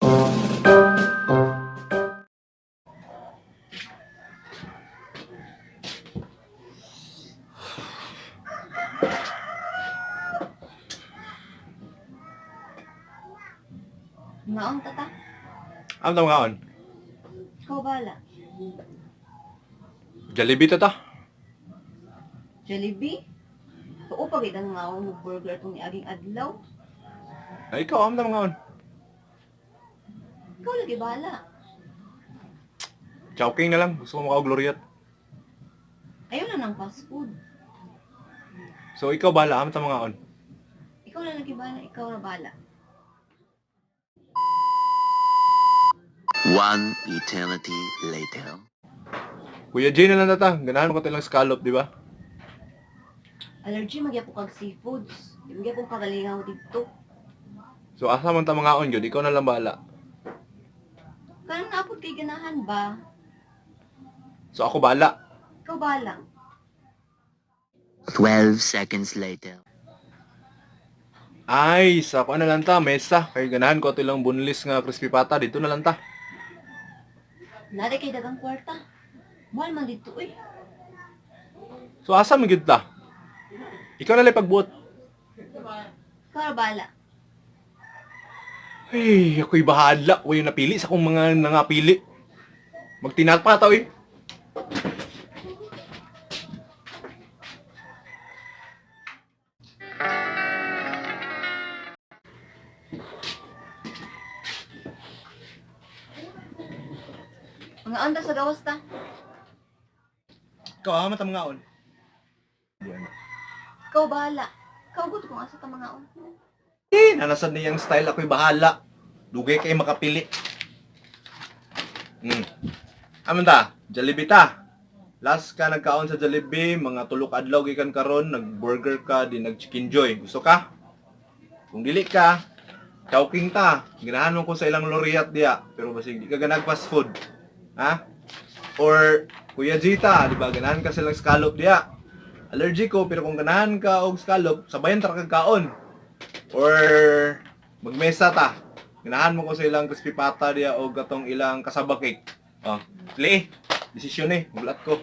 Ngaon tata? Ano tawag ngaon? Ikaw bala. Jollibee ta ta. Jollibee? Oo, pagit ang ngaon mo burger itong niaging adlaw. Ay, ikaw, ano tawag ngaon? Ikaw lagi bala. Chowking na lang. Gusto ko makaog Loriat. Ayaw na ng fast food. So, ikaw bahala. Ano tawag ngaon? Ikaw na lagi bala, ikaw na bala. One eternity later. Kuya Jay na lang tata. Ganahan ko lang scallop, di ba? Allergy magyapon kag seafoods. Di magyapon kagalingaw dito. So, asa man ta mangaon yun? Ikaw na lang bahala. Kanang naapod kay ganahan ba? So, ako bahala. Ikaw bala. 12 seconds later. Ay, sa kuan na lang ta, mesa. Kay ganahan ko ito lang bunlis nga crispy pata. Dito na lang ta. Nari kay dagang kwarta. Mahal man dito uy. So, asa man gyud ta? Ikaw na lang pagbuot. Ikaw na bala. Ay, ako'y bahala. Huwag yung napili sa akong mga nangapili. Magtinapa ta, oy. Mga anda sa gawas ta. Ikaw, ah, matang ngaon. Ikaw bahala. Ikaw gud kung asa ta mga on. Eh, nanasad niyang style ako'y bahala. Dugay kay makapili. Aman ta, Jollibee ta. Last ka nagkaon sa Jollibee, mga tulok adlaw gikan karon, nag-burger ka, di nag-chicken joy. Gusto ka? Kung dili ka, chowking ta. Ganahan mo ko sa ilang Loriat diya, pero basig di ka ganag fast food. Ha? Or Kuya Gita, di ba? Ganahan ka sa ilang scallop diya. Allergic ko, pero kung ganahan ka og scallop, sabayan tra kag kaon. Or magmesa ta. Ganahan mo ko sa ilang crispy pata diya o gatong ilang kasaba cake. Oh, pili. Desisyon eh, mulat ko.